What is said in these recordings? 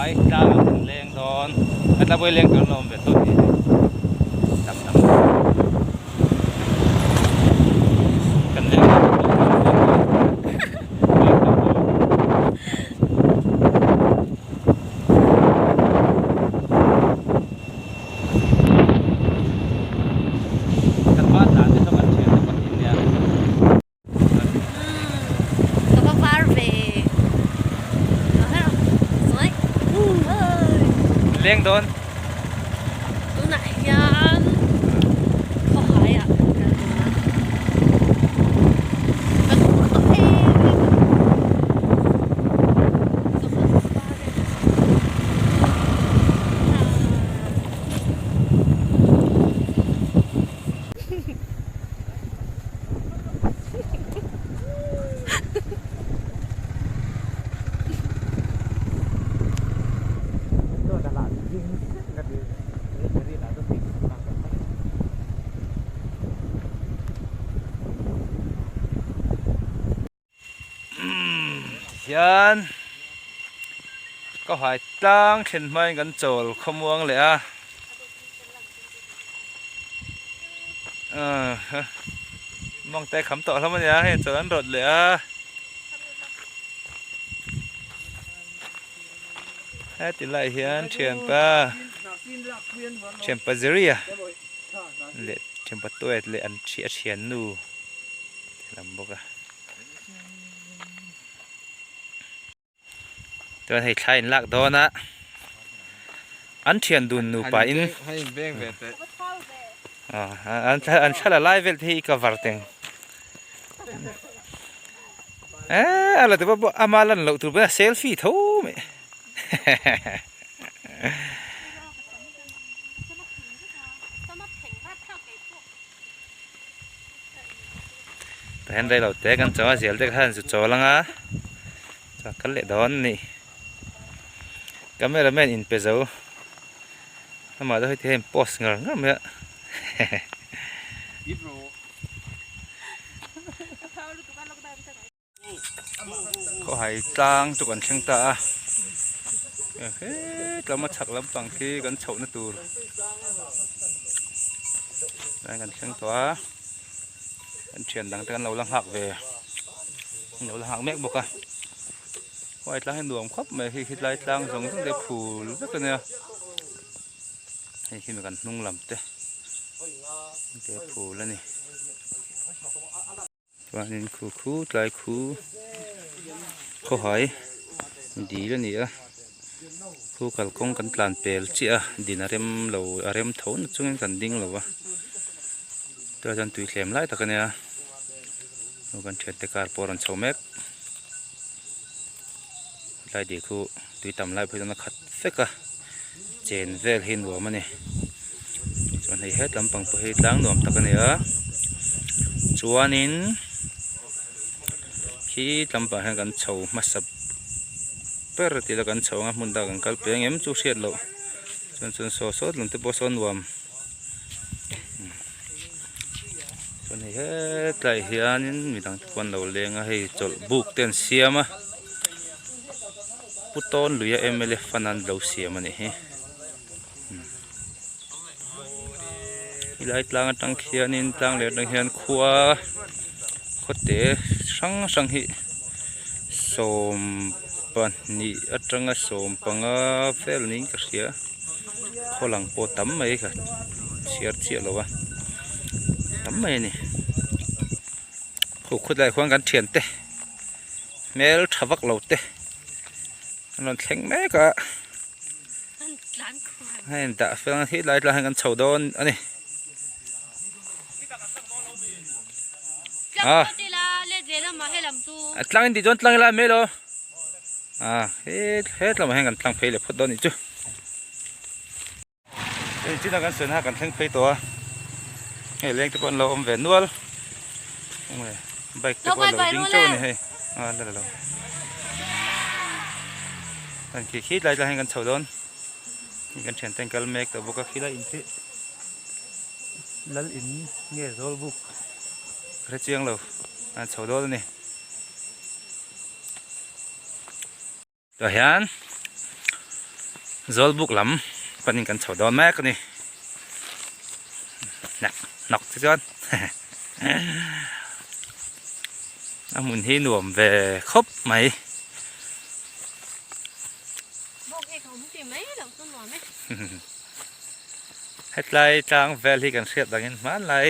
hai tlang ah kan leng dawn a tlangpui leng tur an lo awm ve tawh tih hei tam tam kan leng dawn Kan hma tlan te saw kan thian te pahnih nia. Ka va var ve. Leng dawn. Tunah hian khawhai ah kan kal dawn a. Kan hmuh tawh em em a. Ka va var em. Tihian ka hai tlang thlen hmain kan chawl khawmuang leh a mawngte kham tawh hlawm ania hei chawl an rawt leh a heti lai hian thianpa thianpa Zeria leh thianpa Tuet leh an a thiannu te lam bawk a. Chuan hei thla in lak dawn a an thian dun nupa in an thla la lai vel te hi i cover teng eh a la ti pawh ama lan loh tur pawh selfie tho mai Tah hian reilo te kan chaw a zial te khan zu chawl anga chuan kal leh dawn a ni camera man in pe zo amah chu heti hian post ngar ngar mai a hehe. Khawhai tlang chu kan thleng ta a hetlama chhak lampang khi kan chhohna tur lai kan thleng tawh a kan thian dang te kan lo la nghak ve an lo la nghak mek bawk a khawhai tlang hi nuam khawp mai hei khi lai tlang zawng zawng te phul vek a nia hei khi mi kan hnung lam te te phul a ni. Chuanin khu khu tlai khu khawhai dil a ni a khu kalkawng kan tlan pel chiah a din a rem lo a rem tho na chungin kan ding lo va tunah chuan tui thlem lai tak a nia aw kan thiante car pawh a rawn chho mek tlai dil khu tui tam lai phei chuan a khat vek a chen vel hi nuam a ni chuan hei het lampang pawh hi tlang nuam tak a ni a chuanin khi tlampang hian kan chho hmasa ber tih ila kan chho ang a hmun dangah kan kal peng engem chu hriat loh chuan chuan saw sawt lam te pawh saw nuam chuan hei hetlai hianin midang te pawh an lo leng a hei chawlh buk te an siam a pu tawn luia mla fund an lo siam a nih hi helai tlang atang khianin tlang leh atang hian khua khawte hrang hrang hi 20 atanga 15 vel niin ka hria. Khaw lang pawh tam mai ka chhiar chiah lo a tam mai a ni khu khut lai khuan kan thian te hmel tha vak lo te an rawn thleng mek a hei dah fel ang hi lai tlang hian kan chho dawn a ni a tlang in tih chuan tlang ila mai lo a he tlangah hian kan tlang phei leh phawt dawn a nih chu. Hei chin a kan sawi na kan thleng phei tawh a hei leng te pawh an lo awm ve nual bike te pawh a lo ding teuh a ni hei a la la lo kan khi khi tlai tlai hian kan chho dawn kan thian ten kal mek tawh bawk a khi lai in khi lal in nge zawl buk ka hre chiang lo an chho dawn a ni. Tah hian. Zawlbuk lam panin kan chho dawn mek a ni. Hnak hnawk te chuan a hmun hi nuam ve khawp mai. Hetlai tlang vel hi kan hriat dangin hmanlai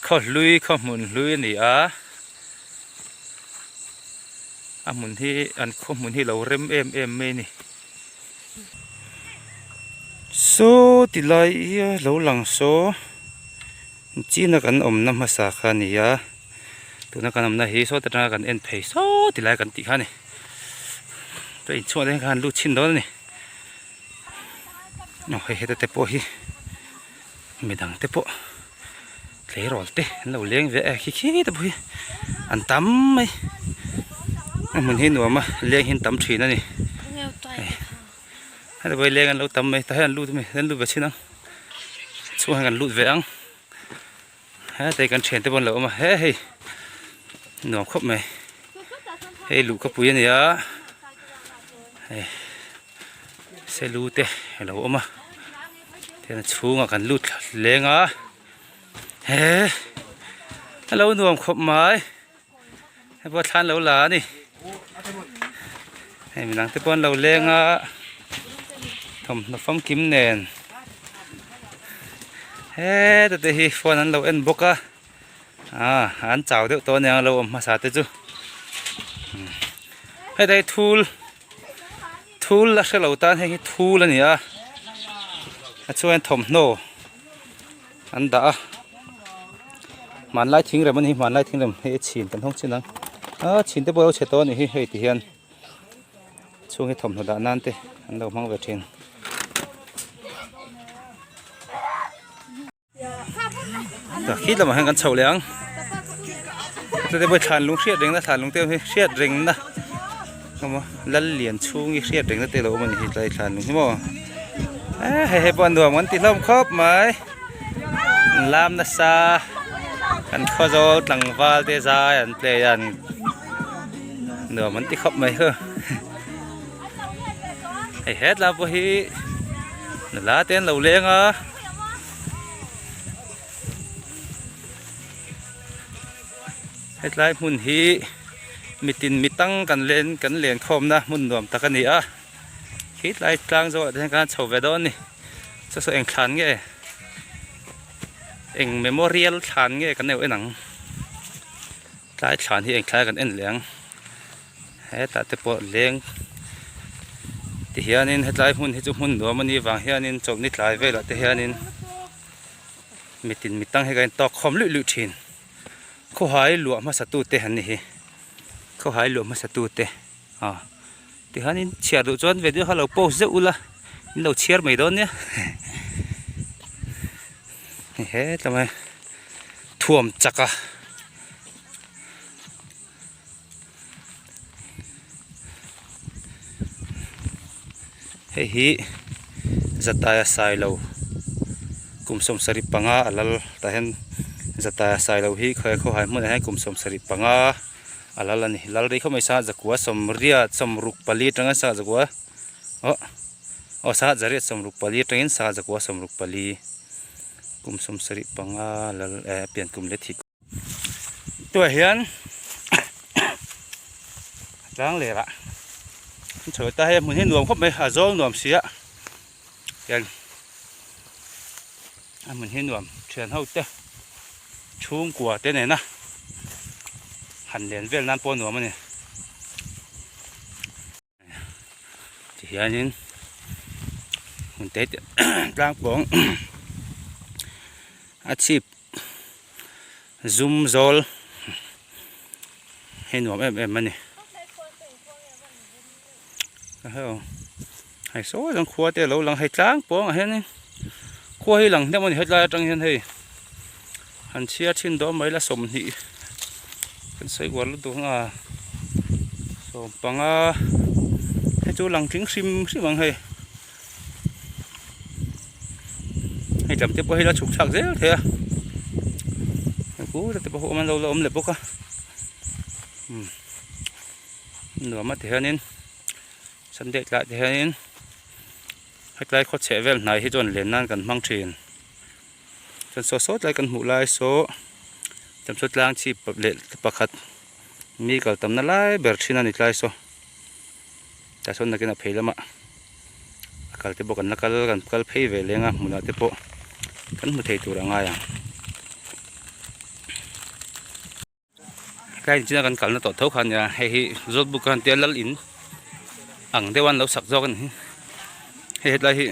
khaw hlui khaw hmun hlui a ni a. A hmun hi an khaw hmun hi lo rem em em mai a ni. Saw ti lai hi a lo lang saw china kan awmna hmasa kha a ni a tuna kan awmna hi saw te atanga kan en phei saw ti lai kan tih kha a ni chuan inchhungah te hian khan lut chhin dawn a ni aw hei heta te pawh hi midang te pawh. Tleirawl te an lo leng ve a khi khi te pawh hi an tam mai a hmun hi nuam a leng hi an tam thin a ni heti pawh hi leng an lo tam mai tah hian an lut ami an lut ve chhin ang chhungah hian kan lut ve ang heta hi kan thiante pawh an lo awm a he hei nuam khawp mai hei luhkapui a ni a hei selu te a lo awm a. Tihian a chhungah kan lut thla leng a he a lo nuam khawp mai hei pawh thla an lo la a ni hei midang te pawh an lo leng a thawmhnaw famkim nen heta te hi phone an lo en bawk a ah an chau deuh tawh aniang a lo awm hmasa te chu heta hi thul. Thul a hrelo tan hei hi thul a ni a a chuan thawmhnaw an dah a hmanlai thingrem a ni hi hmanlai thingrem hei a chhin kan hawng chin ang a chhin te pawh a lo chhe tawh a ni hi hei ti hian chhung hi thawmhnaw dah nan te an lo hmang ve thin. Khi lamah hian kan chho leh ang chutah pawh thlan lung hriat rengna thlan lung te hi hriat rengna emaw lal lian chhung hi hriat rengna te a lo awm a ni hi tlai thlan lung hi maw eh hei hei pawh a nuam an ti hlawm khawp mai an lam nasa kan khawzawl tlangval te zai an play a nuam an ti khawp mai chu hei hetlai pawh hi nula te an lo leng a. Hetlai hmun hi mitin mitang kan len kan len khawmna hmun nuam tak a ni a khitlai tlang zawhah te hian khan chho ve dawn a ni saw saw eng thlan nge eng memorial thlan nge kan neuh en ang tlai thlan hi eng thlai kan en leh ang hetah te pawh leng ti hianin hetlai hmun hi chu hmun nuam a nih vang hianin chawlhni tlai velah te hianin mitin mitang hi kan intawk khawm luih luih thin khawhai luah hmasa tute an ni hi khawhai luah hmasa tute aw tihianin chhiar duh chuan video kha lo post zeuh ula in lo chhiar mai dawn nia hei hetlai mai thuam chak a. Hei hi Zataia Sailo kum 75 a lal tah hian Zataia Sailo hi khawi khawhai hmunah hian kum 75 a lal a ni lal rei khawp mai sangha zakua sawmriat sawmruk pali atanga sangha zakua aw aw sangha zariat sawmruk pali atangin sangha zakua sawmruk pali kum 75 lal eh pian kum leh thih Tunah hian tlang lerah an chho ta hei hmun hi nuam khawp mai a zawl nuam si a hian a hmun hi nuam thian ho te chhungkua te nena han len vel nan pawh nuam a ni. Tihianin hmun te te tlang pawng a chhip zum zawl hi nuam em em a ni hei sawi lang khua te alo lang hei tlang pawng ah hianin khua hi lang hnem a ni hetlai atang hian hei han chhiar thin dawn mai la 20 kan sawi uar lutuk ang a 15 hei chu lang tling hrim hrim ang hei hei lam te pawh hi la chhuk thlak zel thei a hei kut te pawh awm an lo la awm leh bawk a umm nuam a ti hianin sunday tlaiah te hianin. Hetlai khaw chheh vel hnai hi chuan len nan kan hmang thin. Chuan saw saw tlai kan hmuh lai saw Chamchaw tlang chhip leh pakhat mi kal tamna lai ber thin a ni tlai saw. Tah sawn nakin a phei lamah a kal te pawh kan la kal kan kal phei ve leng a hmunah te pawh kan hmu thei tur a ngai ang. Hetlai inchina kan kalna tawh tho kha ania hei hi Zawlbuk khan tia lal in ang deuh a an lo sak zawk a ni hi hei hetlai hi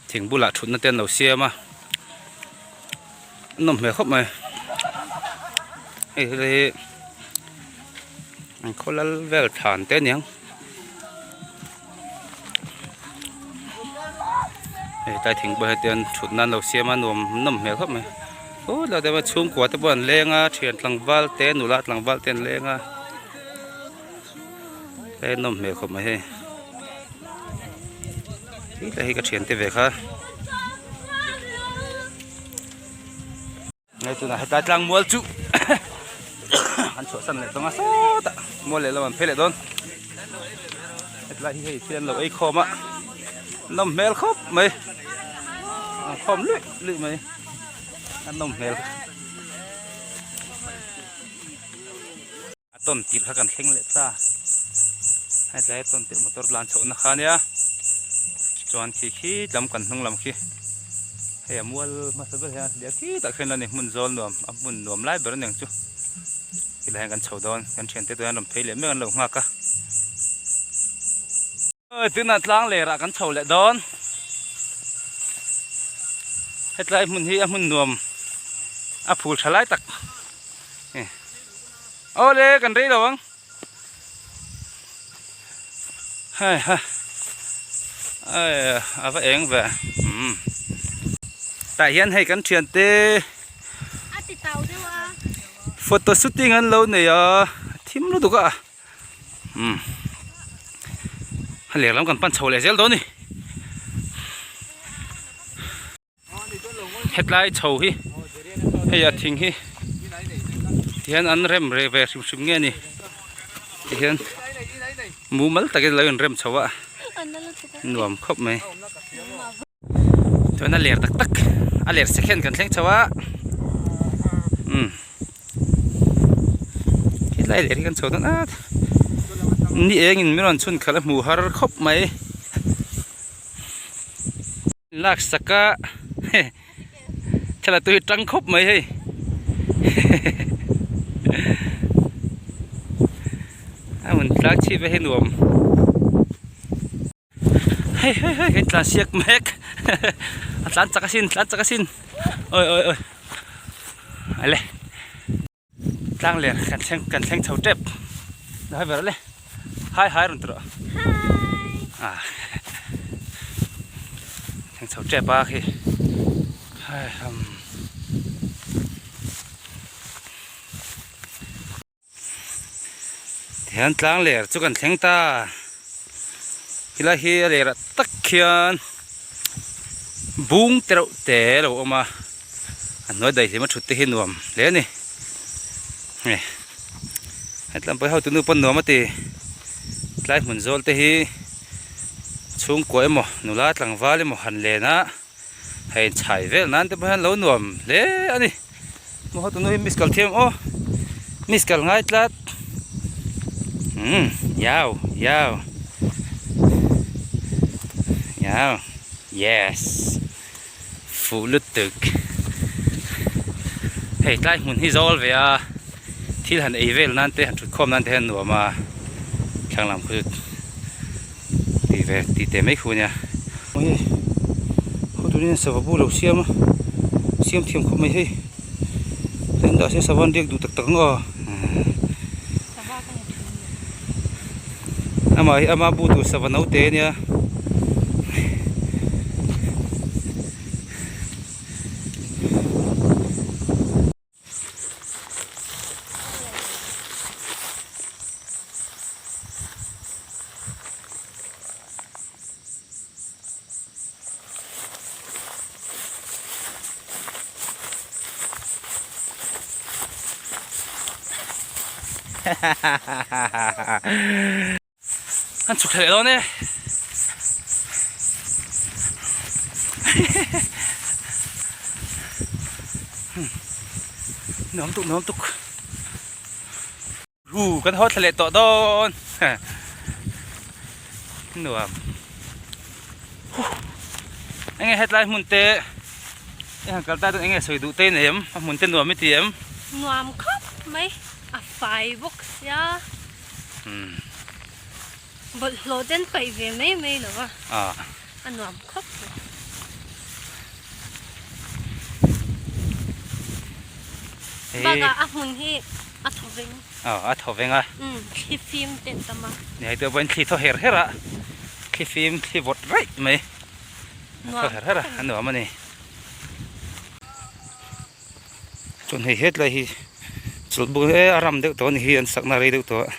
thing bulah thutna te an lo siam a a nawm hmel khawp mai hei helai hi an khaw lal vel thlan te aniang hei tlai thing pawh hetiang thutna an lo siam a nuam nawm hmel khawp mai aw tlai te chhungkua te pawh an leng a thian tlangval te nula tlangval te an leng a hei nawm hmel khawp mai hei hetlai hi ka thiante ve kha. Ngai tunah hetlai tlang mual chu an chhuahsan leh tawng a sawtah mual leh lam an phei leh dawn hetlai hi hei thil an lo ei khawm a nawm hmel khawp mai an khawm luih luih mai a nawm hmel a tawn tirh kha kan thleng leh ta hetlai tawn tirh motor tlan chhoh na kha ania chuan khi khi lam kan hnung lam khi hei a mual hmasa ber hian a hliah khi tah khian la ni hmun zawl nuam a hmun nuam lai ber aniang chu tilai hian kan chho dawn kan thiante te an rawn phei leh mek an lo nghak a. Tunah tlang lerah kan chho leh dawn. Hetlai hmun hi a hmun nuam a phul tha lai tak. Awle kan rei lo ang. Hei ha. Ai a va eng ve. Um. Tah hian hei kan thian te. A ti tau deuh a. Photo shooting an lo nei a. Thim lutuk a. Umm a leh lam kan pan chho leh zel dawn a ni hetlai chho hi hei a thing hi tihian an rem reh ve hrim hrim nge ni tihian mumal takin alo inrem chho a nuam khawp mai chuan a ler tak tak a ler second kan thleng chho a umm. Helai leh hi kan chho dawn at ni eng in min rawn chhun khalh a hmuh har khawp mai lak sak a thla la tu hi tang khawp mai hei a hmun tlak chhip hi nuam. Hei hei hei kan tlan siak mek a tlan chak asin tlan chak asin oi oi oi ale tlang ler kan thleng kan thleng chho tep hai ber ale hai hai rawn tawh ah thleng chho tep a khi hai ham. Tihian tlang ler chu kan thleng ta helai hi a lerah tak khian bung te reuh te a lo awm a a hnuai daihlim a thut te hi nuam hle a ni hei hetlam pawh hi hotu nu pawn nuam a ti tlai hmun zawl te hi chhungkua emaw nula tlangval emaw han len a hei inchhai vel nan te pawh hian lo nuam hle a ni maw hotu nu hi miss kal thiam aw miss kal ngai tlat umm yau yau yau yes fuh lutuk hei tlai hmun hi zawl ve a thil han ei vel nan te han thut khawm nan te hian nuam a thlang lam khu chu. Ti ve ti teh mai khu ania. Hei hotunin sava bu lo siam a siam thiam khawp mai hei heng dah se sava an riak duh tak tak ang aw amah hi ama bu tur sava naute ania. An chhuk thla leh dawn e. Nuam tuk nuam tuk. Hu kan haw thla leh tawh dawn. Nuam. Enge hetlai hmun te i han kal ta chuan enge sawi duh te nei em? A hmun te nuam i ti em? Nuam khawp mai. A fai bawk sia. Bawlhhlawh te an paih ve mai mai lo a. A nuam khawp mai. Bakah a hmun hi a thaw veng. Aw a thaw veng a. Umm thli fim te an tam a. Ni hei tawh pawhin thli thaw her her a, thli fim thli vawt raih mai. A thaw her her a, a nuam a ni. Chuan hei hetlai hi chawlhbuk e a ram deuh tawh a ni hi an sakna rei deuh tawh a,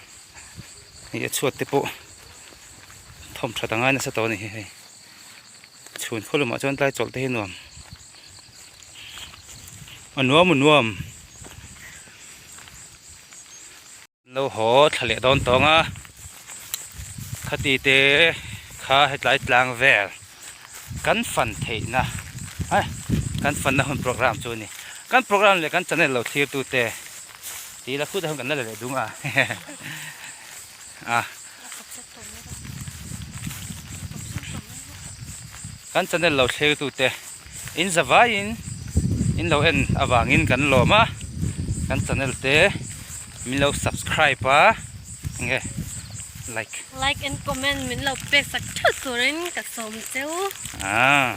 hei a chhuat te pawh thawm that a ngai nasa tawh a ni hi hei. Chhun khaw lamah chuan tlai chawlh te hi nuam a nuam a nuam lo haw thla leh dawn tawng a khati te kha hetlai tlang vel kan fan theihna eh kan fanna hun program chu a ni kan program leh kan channel lo thlir tu te tih la khutah hian kan la la leh dung a a. Kan channel lo thlir tute in zavaiin in lo en avangin kan lawm a, kan channel te min lo subscribe a enge like. Like and comment min lo pek sak theuh turin ka sawm cheu. Ah.